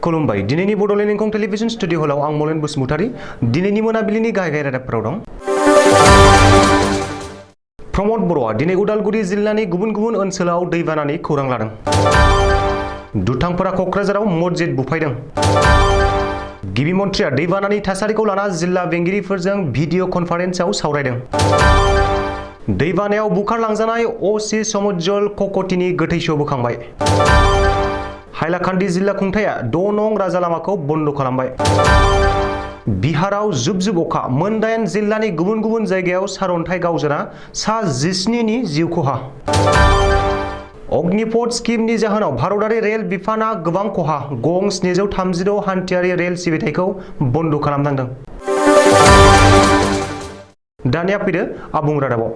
खुलुमबाय दिनैनि Bodoland इंखं television studio हलाव आं मलेन बसुमतारी दिनैनि मोनाबिलिनि गाहाय रादाबफोराव दं। प्रमद बर'आ दिनै उदालगुरि जिल्लानि गुबुन गुबुन ओनसोलाव दैबानानि खौरां लादों। दुथांफोरा क'क्राझाराव मस्जिद बुफायदों। गिबि मन्थ्रिया दैबानानि थासारिखौ लाना जिल्ला बेंगिरिफोरजों भिडिअ कनफारेन्सआव सावरायदों। दैबानायाव बुखारलांजानाय अ.सि. समुज्जल कक'टिनि गोथैसो बोखांबाय। हाइलाकान्दि जिल्ला खुंथाया 6 नं राजालामाखौ बन्द खालामबाय। बिहाराव जुब जुब अखा मोन8 जिल्लानि गुबुन गुबुन जायगायाव सारअन्थाइ गावजाना सा 17 नि जिउ खहा। अग्निपथ स्किमनि जाहोनाव भारतारि रेल बिफाना गोबां खहा गं 736 हान्थियारि रेल सिबिथायखौ बन्द खालामनांदों। दानिया फैदो आबुं रादाबाव।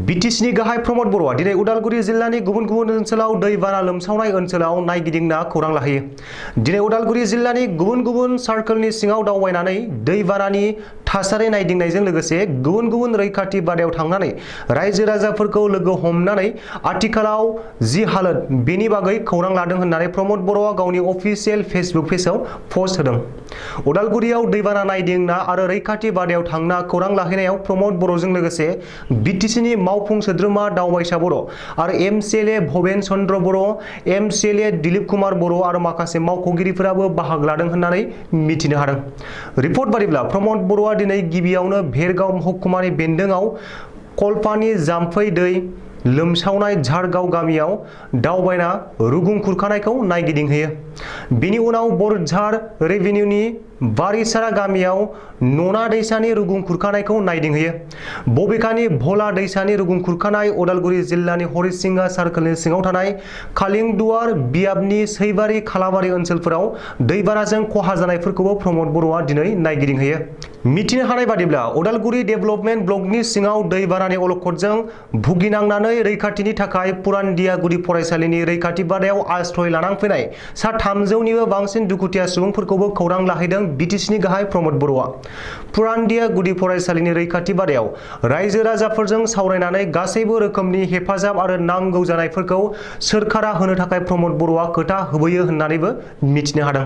बिटिसिनि गाहाय प्रमद बर'आ दिनै उदालगुरि जिल्लानि गुबुन गुबुन ओनसोलाव दैबाना लोमसावनाय ओनसोलाव नायगिदिंना खौरां लाहैयो। दिनै उदालगुरि जिल्लानि गुबुन गुबुन सार्कलनि सिङाव दावबायनानै दैबानानि थासारि नायदिंनायजों लोगोसे गुबुन गुबुन रैखाथि बादायाव थांनानै रायजो राजाफोरखौ लोगो हमनानै आथिखालाव जि हालोद बेनि बागै खौरां लादों होननानै प्रमद बर'आ गावनि अफिसियेल फेसबुक पेजआव पस्ट होदों। उदालगुरियाव दैबाना नायदिंना आरो रैखाथि बादायाव थांना खौरां लाहैनायाव प्रमद बर'जों लोगोसे बिटिसिनि मावफुं सोद्रोमा दावबायसा बर' आरो एमसिएलए भबेन चन्द्र बर', एमसिएलए दिलीप कुमार बर' आरो माखासे मावख'गिरिफोराबो बाहागो लादों होननानै मिथिनो हादों। रिपर्ट बादिब्ला प्रमद बर'आ दिनै गिबियावनो भेरगाव महकुमानि बेन्दोंआव कल्पानि जाम्फै दै लोमसावनाय झारगाव गामियाव दावबायना रुगुं खुरखानायखौ नायगिदिंहैयो। बेनि उनाव बरझार रेभिनिउनि बारिसारा गामियाव नना दैसानि रुगुं खुरखानायखौ नायदिंहैयो। बबेखानि भला दैसानि रुगुं खुरखानाय उदालगुरि जिल्लानि हरिसिंगा सार्कलनि सिङाव थानाय कालिंदुवार बियाबनि सैबारि खालाबारि ओनसोलफोराव दैबानाजों खहा जानायफोरखौबो प्रमद बर'आ दिनै नायगिदिंहैयो। मिथिनो हानाय बादिब्ला उदालगुरि डेभेलपमेन्ट ब्लकनि सिङाव दैबानानि अलखदजों भुगिनांनानै रैखाथिनि थाखाय पुरानदिया गुदि फरायसालिनि रैखाथि बादायाव आश्रय लानांफैनाय सा 300निबो बांसिन दुखुथिया सुबुंफोरखौबो खौरां लाहैदों बिटिसिनि गाहाय प्रमद बर'आ। पुरानदिया गुदि फरायसालिनि रैखाथि बादायाव रायजो राजाफोरजों सावरायनानै गासैबो रोखोमनि हेफाजाब आरो नांगौ जानायफोरखौ सोरखारा होनो थाखाय प्रमद बर'आ खोथा होबोयो होननानैबो मिथिनो हादों।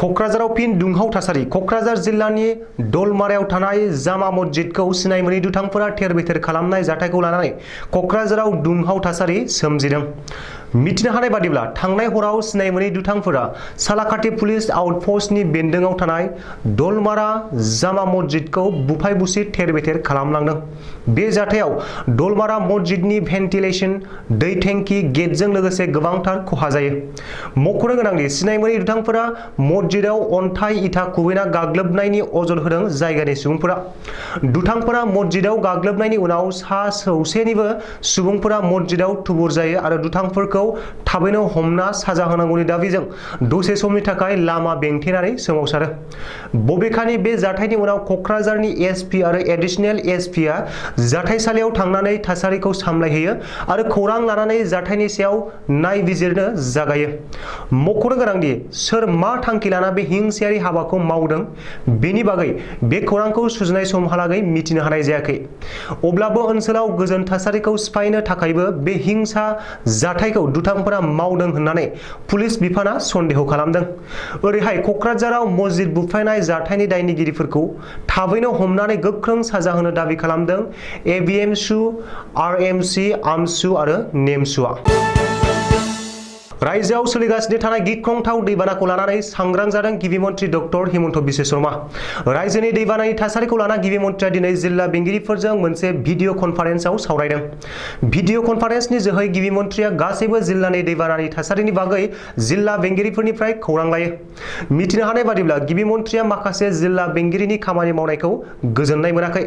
क'क्राझाराव फिन दुंहाव थासारि क'क्राझार जिल्लानि दलमारायाव थानाय जामा मस्जिदखौ सिनाय मोनै दुथांफोरा थेर बेथेर खालामनाय जाथायखौ लानानै क'क्राझाराव दुंहाव थासारि सोमजिदों। मिथिनो हानाय बादिब्ला थांनाय हराव सिनाय मोनै दुथांफोरा सालाकाथि पुलिस आउटपस्टनि बेन्दोंआव थानाय दलमारा जामा मस्जिदखौ बुफाय बुसि थेर बेथेर खालामलांदों। बे जाथायाव दलमारा मस्जिदनि भेन्टिलेसन दै टेंकि गेटजों लोगोसे गोबांथार खहा जायो। मख'नो गोनांदि सिनाय मोनै दुथांफोरा मस्जिदाव अन्थाइ इथा खुबैना गाग्लोबनायनि अजद होदों जायगानि सुबुंफोरा। दुथांफोरा मस्जिदाव गाग्लोबनायनि उनाव सा 100निबो सुबुंफोरा मस्जिदाव थुबुर जायो आरो दुथांफोरखौ थाबैनो हमना साजा होनांगौनि दाबिजों दसे समनि थाखाय लामा बेंथेनानै सोमावसारो। बबेखानि बे जाथायनि उनाव क'क्राझारनि एसपि आरो एडिशनेल एसपिआ जाथायसालियाव थांनानै थासारिखौ सामलायहैयो आरो खौरां लानानै जाथायनि सायाव नायबिजिरनो जागायो। मख'नो गोनांदि सोर मा थांखि लाना बे हिंसायारि हाबाखौ मावदों बेनि बागै बे खौरांखौ सुजुनाय समहालागै मिथिनो हानाय जायाखै। अब्लाबो ओनसोलाव गोजोन थासारिखौ सिफायनो थाखायबो बे हिंसा जाथायखौ दुथांफोरा मावदों होननानै पुलिस बिफाना सन्देह खालामदों। ओरैहाय क'क्राझाराव मस्जिद बुफायनाय जाथायनि दायनिगिरिफोरखौ थाबैनो हमनानै गोख्रों साजा होनो दाबि खालामदों एबिएमसु, आरएमसि, आमसु आरो नेमसुआ। रायजोआव सोलिगासिनो थानाय गिख्रंथाव दैबानाखौ लानानै सांग्रां जादों गिबि मन्थ्रि डक्टर हिमन्त बिश्व शर्मा। रायजोनि दैबानानि थासारिखौ लाना गिबि मन्थ्रिया दिनै जिल्ला बेंगिरिफोरजों मोनसे भिडिअ कनफारेन्सआव सावरायदों। भिडिअ कनफारेन्सनि जोहै गिबि मन्थ्रिया गासैबो जिल्लानि दैबानानि थासारिनि बागै जिल्ला बेंगिरिफोरनिफ्राय खौरां लायो। मिथिनो हानाय बादिब्ला गिबि मन्थ्रिया माखासे जिल्ला बेंगिरिनि खामानि मावनायखौ गोजोननाय मोनाखै।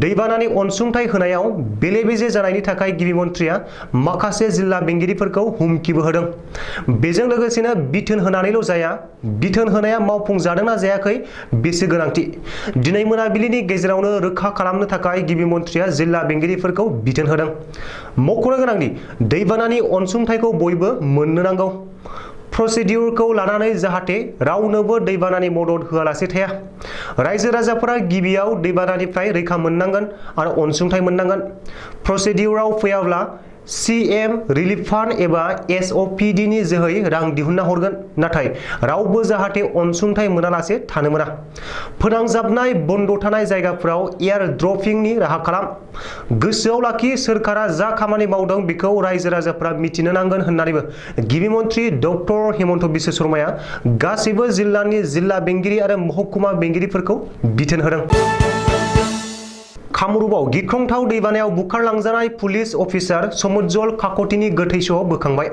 दैबानानि अनसुंथाइ होनायाव बेले बेजे जानायनि थाखाय गिबि मन्थ्रिया माखासे जिल्ला बेंगिरिफोरखौ हुमखिबो होदों। बेजों लोगोसेनो बिथोन होनानैल' जाया, बिथोन होनाया मावफुंजादोंना जायाखै बेसो गोनांथि। दिनै मोनाबिलिनि गेजेरावनो रोखा खालामनो थाखाय गिबि मन्थ्रिया जिल्ला बेंगिरिफोरखौ बिथोन होदों। मख'नो गोनांदि दैबानानि अनसुंथाइखौ बयबो मोननो नांगौ। प्रसिडिउरखौ लानानै जाहाथे रावनोबो दैबानानि मदद होआलासे थाया। रायजो राजाफोरा गिबियाव दैबानानिफ्राय रैखा मोननांगोन आरो अनसुंथाइ मोननांगोन। प्रसिडिउराव फैयाब्ला CM रिलिफ फान्ड एबा SOPD नि जोहै रां दिहुनना हरगोन, नाथाय रावबो जाहाथे अनसुंथाइ मोनालासे थानो मोना। फोनांजाबनाय बन्द थानाय जायगाफोराव एयार ड्रपिंनि राहा खालाम। गोसोआव लाखि, सोरखारा जा खामानि मावदों बेखौ रायजो राजाफोरा मिथिनो नांगोन होननानैबो गिबि मन्थ्रि डक्टर हेमन्त बिश्व शर्माया गासैबो जिल्लानि जिल्ला बेंगिरि आरो महकुमा बेंगिरिफोरखौ बिथोन होदों। कामरुपआव गिख्रंथाव दैबानायाव बुखारलांजानाय पुलिस अफिसार समुज्जल काकतिनि गोथै सह बोखांबाय।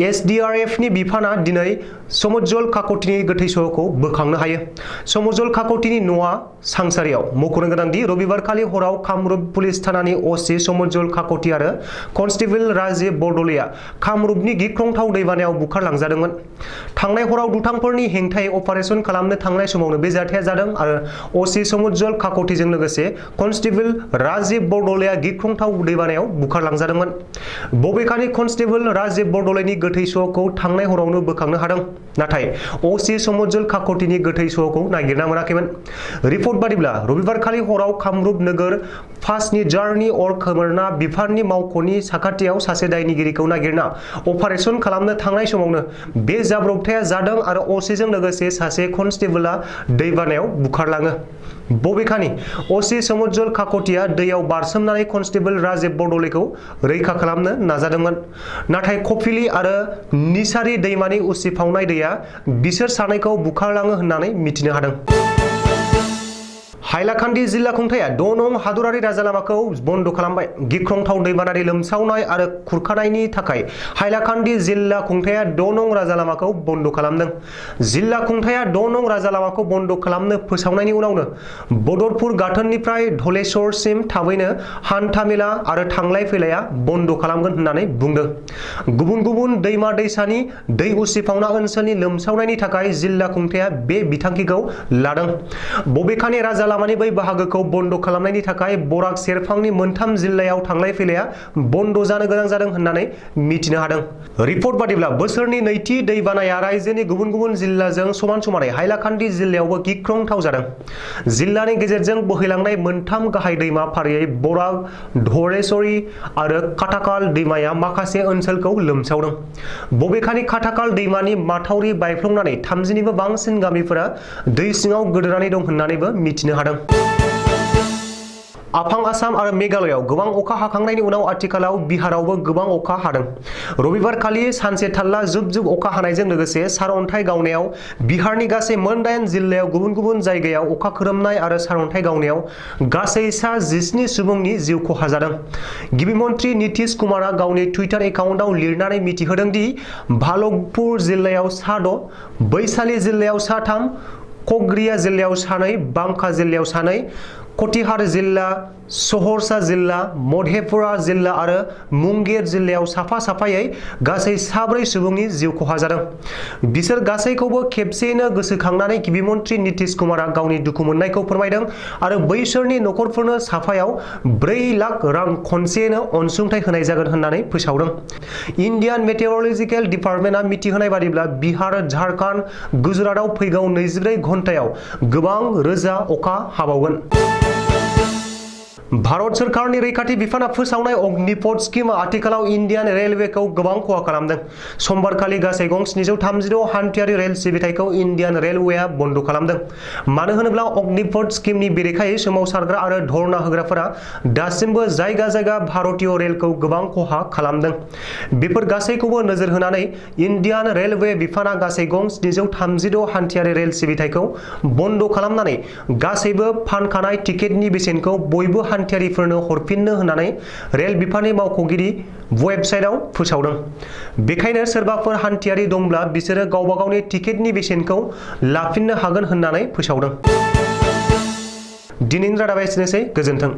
SDRF नि बिफाना दिनै समुज्जल काकतिनि गोथै सहखौ बोखांनो हायो। समुज्जल काकतिनि न'आ सांसारियाव। मख'नो गोनांदि रबिबारखालि हराव कामरुप पुलिस थानानि OC समुज्जल काकति आरो कनस्टेबल राजीब बरदलैया कामरुपनि गिख्रंथाव दैबानायाव बुखारलांजादोंमोन। थांनाय हराव दुथांफोरनि हेंथायै अपारेसन खालामनो थांनाय समावनो बे जाथाया जादों आरो OC समुज्जल काकतिजों लोगोसे कनस्टेबल राजीब बरदलैया गिख्रंथाव दैबानायाव बुखारलांजादोंमोन। बबेखानि कनस्टेबल राजीब बरदलैनि गोथै सहखौ थांनाय हरावनो बोखांनो हादों, नाथाय OC समुज्जल काकतिनि गोथै सहखौ नागिरना मोनाखैमोन। रिपर्ट बादिब्ला रबिबारखालि हराव कामरुप नोगोर फासनि जार्नि अर खोमोरना बिफाननि मावख'नि साखाथियाव सासे दायनिगिरिखौ नागिरना अपारेसन खालामनो थांनाय समावनो बे जाब्रबथाया जादों आरो OC जों लोगोसे सासे कनस्टेबलआ दैबानायाव बुखारलाङो। बबेखानि OC समुज्जल काकतिया दैयाव बारसोमनानै कनस्टेबल राजीब बरदलैखौ रैखा खालामनो नाजादोंमोन, नाथाय कपिली आरो निसारी दैमानि उसिफावनाय दैया बिसोर सानैखौ बुखारलाङो होननानै मिथिनो हादों। हाइलाकान्दि जिल्ला खुंथाया 6 नं हादरारि राजालामाखौ बन्द खालामबाय। गिख्रंथाव दैबानानि लोमसावनाय आरो खुरखानायनि थाखाय हाइलाकान्दि जिल्ला खुंथाया 6 नं राजालामाखौ बन्द खालामदों। जिल्ला खुंथाया 6 नं राजालामाखौ बन्द खालामनो फोसावनायनि उनावनो बदरपुर गाथोननिफ्राय धलेश्वरसिम थाबैनो हान्थामेला आरो थांलाय फैलाया बन्द खालामगोन होननानै बुंदों। गुबुन गुबुन दैमा दैसानि दै उसिफावना ओनसोलनि लोमसावनायनि थाखाय जिल्ला खुंथाया बे बिथांखिखौ लादों। बबेखानि राजालामानि बै बाहागोखौ बन्द खालामनायनि थाखाय बराक सेरफांनि मोनथाम जिल्लायाव थांलाय फैलाया बन्द जानो गोनां जादों होननानै मिथिनो हादों। रिपर्ट बादिब्ला बोसोरनि नैथि दैबानाया रायजोनि गुबुन गुबुन जिल्लाजों समान समानै हाइलाकान्दि जिल्लायावबो गिख्रंथाव जादों। जिल्लानि गेजेरजों बोहैलांनाय मोनथाम गाहाय दैमा फारियै बराक, धलेश्वरी आरो काटाकाल दैमाया माखासे ओनसोलखौ लोमसावदों। बबेखानि काटाकाल दैमानि माथावरि बायफ्लंनानै 30 निबो बांसिन गामिफोरा दै सिङाव गोदोनानै दं होननानैबो मिथिनो हादों। आफां आसाम आरो मेघालयआव गोबां अखा हाखांनायनि उनाव आथिखालाव बिहारावबो गोबां अखा हादों। रबिबारखालि सानसे थाल्ला जुब जुब अखा हानायजों लोगोसे सारअन्थाइ गावनायाव बिहारनि गासै मोन 8 जिल्लायाव गुबुन गुबुन जायगायाव अखा खोरोमनाय आरो सारअन्थाइ गावनायाव गासै सा 17 सुबुंनि जिउ खहा जादों। गिबि मन्थ्रि नीतीश कुमारआ गावनि टुइटार एकाउन्टआव लिरनानै मिथिहोदों दि भागलपुर जिल्लायाव सा 6, बैशाली जिल्लायाव सा 3, क'गरिया जिल्लायाव सा 2, बांका जिल्लायाव सा 2, कटिहार जिल्ला, सहरसा जिल्ला, मधेपुरा जिल्ला आरो मुंगेर जिल्लायाव साफा साफायै गासै सा 4 सुबुंनि जिउ खहा जादों। बिसोर गासैखौबो खेबसेयैनो गोसोखांनानै गिबि मन्थ्रि नीतीश कुमारआ गावनि दुखु मोननायखौ फोरमायदों आरो बैसोरनि नखरफोरनो साफायाव 4 लाख रां खनसेयैनो अनसुंथाइ होनाय जागोन होननानै फोसावदों। इन्डियान मेटेरलजिकेल डिपार्टमेन्टआ मिथिहोनाय बादिब्ला बिहार, झारखन्ड, गुजरातआव फैगौ 24 घन्टायाव गोबां रोजा अखा हाबावगोन। भारत सोरखारनि रैखाथि बिफाना फोसावनाय अग्निपथ स्किमआ आथिखालाव इन्डियान रेलवेखौ गोबां खहा खालामदों। समबारखालि गासै गं 736 हान्थियारि रेल सिबिथायखौ इन्डियान रेलवेआ बन्द खालामदों। मानो होनोब्ला अग्निपथ स्किमनि बेरेखायै सोमावसारग्रा आरो धरना होग्राफोरा दासिमबो जायगा जायगा भारतीय रेलखौ गोबां खहा खालामदों। बेफोर गासैखौबो नोजोर होनानै इन्डियान रेलवे बिफाना गासै गं 736 हान्थियारि रेल सिबिथायखौ बन्द खालामनानै गासैबो फानखानाय टिकेटनि बेसेनखौ बयबो हान्थियारिफोरनो हरफिननो होननानै रेल बिफाननि मावख'गिरि वेबसाइटआव फोसावदों। बेखायनो सोरबाफोर हान्थियारि दंब्ला बिसोरो गावबा गावनि टिकेटनि बेसेनखौ लाफिननो हागोन होननानै फोसावदों। दिनैनि रादाबा एसेनोसै, गोजोन्थों।